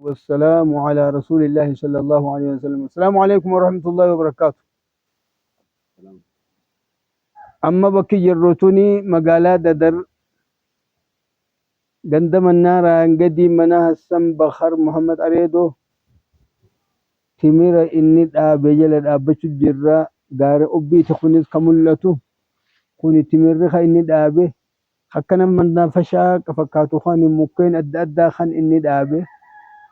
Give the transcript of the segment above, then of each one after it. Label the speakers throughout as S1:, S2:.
S1: والسلام على رسول الله صلى الله عليه وسلم. السلام عليكم ورحمة الله وبركاته. Amma bakki jirru tuni magaalaa Dadar, ganda Mannaaraan gadii, mana Hassan Bakar Muhammad Areedoo timira inni dhaabe jala dhaabbachuu jirra. Gaara Obbiiti kunis kan mul'atu kuni timirri kan inni dhaabe akkana mannaafashaa fakkaatu kan mukkeen adda addaa kan inni dhaabe.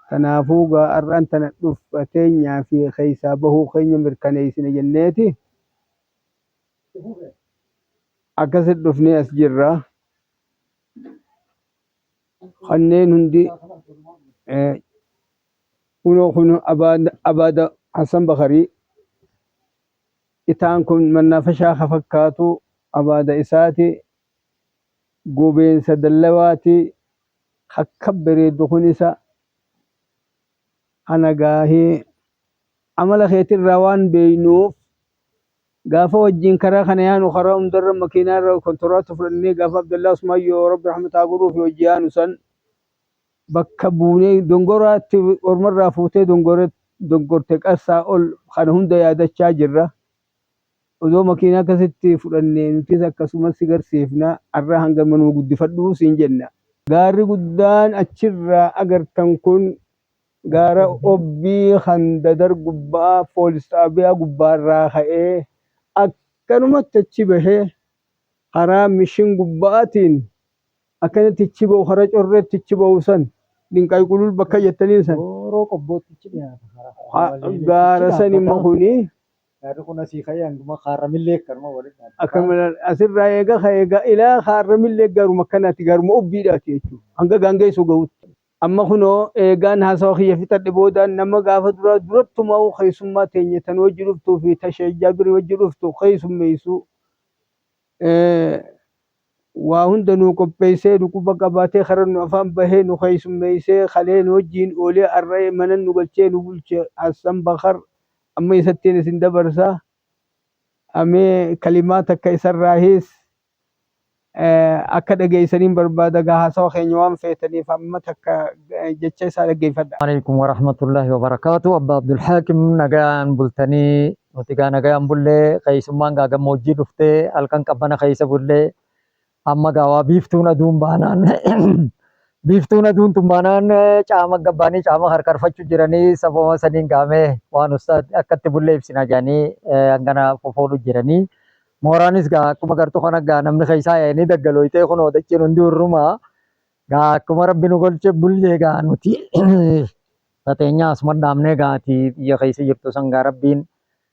S1: Kanaafuu gaa har'aan tana dhuffateenyaa fi keessaa bahuu keenya mirkaneessina jenneeti akkasit dhufnee as jirra. Kanneen hundi kunoo kun abaada Hassan Bakarii itaan kun mannaafashaa ka fakkaatu abaada isaati, gobeensa dallawaati akka bareedu kun isa kana gaahee amala keetirraa waan beeynuuf gaafa wajjin karaa kana yaanu karaa hundarra makiinaa irra kontoraata fudhannee gaafa Abdallaa Usmaayyoo Rabbi rahmataa godhuuf hojii yaanu san bakka buunee dongoraatti ormarraa fuutee dongorte qarsaa ol kana hunda yaadachaa jirra. Odoo makiinaa akkasitti fudhannee nutis akkasumas si garsiifna, har'a hanga manuma guddifadhuu siin jenna. Gaarri guddaan achirraa agartan kun gaara Obbii kan Dadar gubbaa poolis xaabiyaa gubbaarraa ka'ee akkanumatti achi bahee karaa mishin gubbaatiin akkanatti achi bahu, karaa correetti achi bahu san Dinqaay Qulul bakka jettaniin san.
S2: Gooroo Qobbootti dhiyaata karaa.
S1: Gaara san immoo kuni
S2: Gaarri kun asii ka'ee hanguma Kaarramillee akkanuma walitti dhaabbata.
S1: Akkuma asirraa eega ka'ee ilaa Kaarramillee gaaruma akkanaati, gaaruma Obbiidhaati jechuudha. Hanga Gaangeessuu gahutti. Amma kunoo eegaan haasawa kiyya fixadhe boodaan nama gaafa duraa durattumaa keessummaa teenya tan wajji dhuftuu fi ta Sheekh Jaabirii wajji dhuftu keessummeessu waa hunda nuu qopheessee, nu quba qabaatee, karaa nu afaan bahee nu keessummeessee, kalee nu wajjiin oolee, arra'ee mana nu galchee nu bulche Hassan Bakar amma isattiin isin dabarsa. Amee kalimaa takka isarraahis akka dhageessaniin barbaada. Gaa haasawa keenya waan feetaniif amma takka jecha isaa dhaggeeffadha.
S2: Alaikum warahmatullahi wabarakatuh. Abba Abdul Hakim, nagaan bultanii? Nuti gaa nagaan bullee. Keessummaan gaa gammoojjii dhuftee halkan qabbana keessa bullee. Amma gaa waa biiftuun aduun baanaan, biiftuun aduun tun baanaan caama gabbaanii caama harkarfachuu jiranii. Sababa saniin gaamee waan ustaad akkatti bullee ibsina jedhanii hangana fofoodhu jiranii. Mooraanis gaa akkuma gartuu kana gaa namni keessaa yaa'anii daggalooytee kunoo dachiin hundi hurrumaa. Gaa akkuma Rabbi nu golche bullee. Gaa nuti tateenyaa asuma dhaabnee gaati biyya keessa jirtu san gaa Rabbiin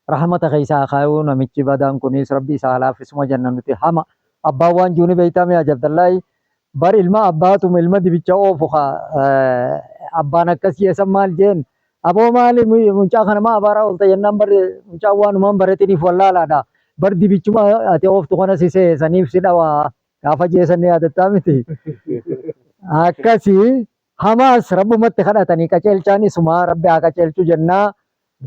S2: rahmata keessa haa kaayuu. Namichi badaan kunis Rabbi isaa haa laaffisuma jenna nuti. Hama abbaan waan jiru ni beektaa mi'a Abdallaahi bar ilma abbaatum ilma dibicha oofu ka abbaan akkas jeesan maal jeen, aboo maali mucaa kana maa abaaraa oolta jennaan, bar mucaan waanumaan baratiniif wallaalaadha, bar dibichuma ati ooftu kana si seesaniif si dhawaa gaafa jeesan ni yaadattaa miti? Akkasii hamaas Rabbumatti kadhatanii qaceelchaan isumaa Rabbi haa qaceelchu jennaa.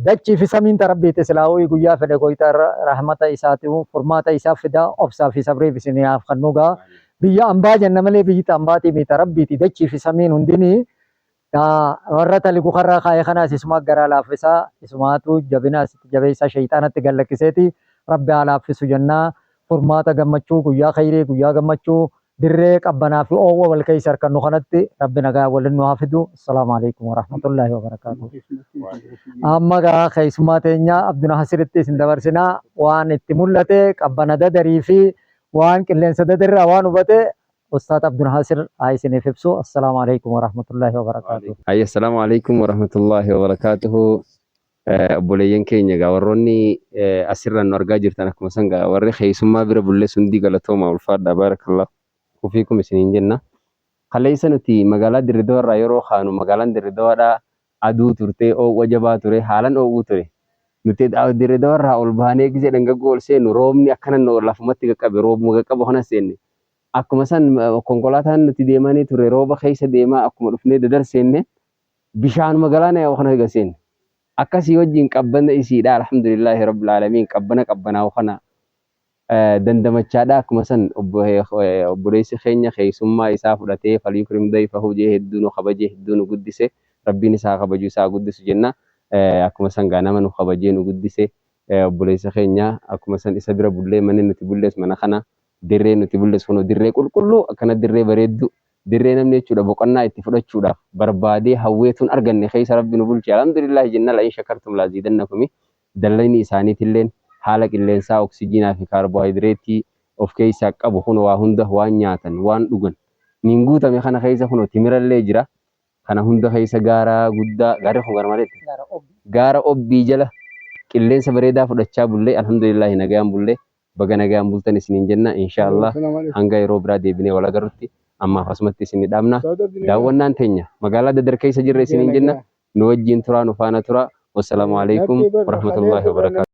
S2: Dachii fi samiin ta Rabbiiti. Silaa'uu guyyaa fedhe goyta rahmata isaatu furmaata isaa fida. Obsaa fi sabriif isin haa kennu. Gaa biyya ambaa jenna malee biyyi ta ambaatii miti, ta Rabbiiti dachii fi samiin hundinii. Gaa warra taligu karraa kaa'e kanaas isuma garaa laaffisaa, isumaatu jabina asitti jabeessaa shayxaanatti gallakkiseeti Rabbi haa laaffisu jennaa. Furmaata gammachuu, guyyaa khayrii, guyyaa gammachuu, dirree qabbanaa fi oowwa wal keessa harkannu kanatti Rabbi nagaa waliin nu haa fidu. Assalaamu alaikum warahmatullaahi wabarakaatuh. Amma gaa keessummaa teenya Abduna Hasiritti isin dabarsinaa. Waan itti mul'ate, qabbana Dadarii fi waan qilleensa Dadarraa waan hubate Ustaad Abdul Hasir haa isiniif ibsu. Assalaamu alaikum warahmatullaahi wabarakaatuh.
S3: Hayya, assalaamu alaikum warahmatullaahi wabarakaatuhu. Obboleeyyan keenya egaa warroonni asirraan nu argaa jirtan, akkuma san gaa warri keessummaa bira bulles hundi galatooma, ulfaadha, baarakallahu fiikum isiniin jenna. Kaleessa nuti magaalaa Dirridawa irraa yeroo kaanu magaalaan Dirridawaadhaa aduu turte, oowwa jabaa ture, haalan oowwuu ture. Nuti Dirridawa irraa ol baanee gisee dhangaggoo ol seennu roobni akkana lafumatti qaqqabe, roobuma qaqqabu kana seenne. Akkuma san konkolaataan nuti deemanii ture rooba keessa deemaa akkuma dhufnee Dadar seenne bishaanuma galaana yaa'u kana seenne. Akkasii wajjin qabbana isiidha, alhamdulillaahi rabbil aalamiin, qabbana qabbanaa'u kana dandamachaadha. Akkuma san obboleessi keenya keessummaa isaa fudhatee falyukrim dayfahu jee hedduu nu kabaje, hedduu nu guddise. Rabbiin isaa haa kabaju, isaa haa guddisu jenna. Akkuma san gaa nama nu kabajee nu guddise obboleessa keenya akkuma san isa bira bullee manni nuti bulles mana kana dirree nuti bulles kunoo dirree qulqulluu akkana dirree bareedduu dirree namni jechuudha boqonnaa itti fudhachuudhaaf barbaadee hawweetuun arganne keessa Rabbi nu bulche alhamdulillaahi jenna la'in shakartum laaziidannakumi dallayni isaaniitilleen haala qilleensaa oksijiinaa fi kaarboohayidireetii of keessaa qabu kunoo waa hunda waan nyaatan waan dhugan niin guutame kana keessa kunoo timirallee jira Kana hunda keessa gaara guddaa, gaarri kun gaara maaliiti?
S2: Gaara Obbii.
S3: Gaara Obbii jala qilleensa bareedaa fudhachaa bullee alhamdulillaahi nagayaan bullee baga nagayaan bultan isiniin jenna inshaa Allah hanga yeroo biraa deebinee wal agarrutti ammaaf asumatti isin dhaabna. Daawwannaan teenya magaalaa Dadar keessa jirra isiniin jenna nu wajjiin turaa nu faana turaa. Wassalaamu alaikum warahmatullaahi wabarakaatuh.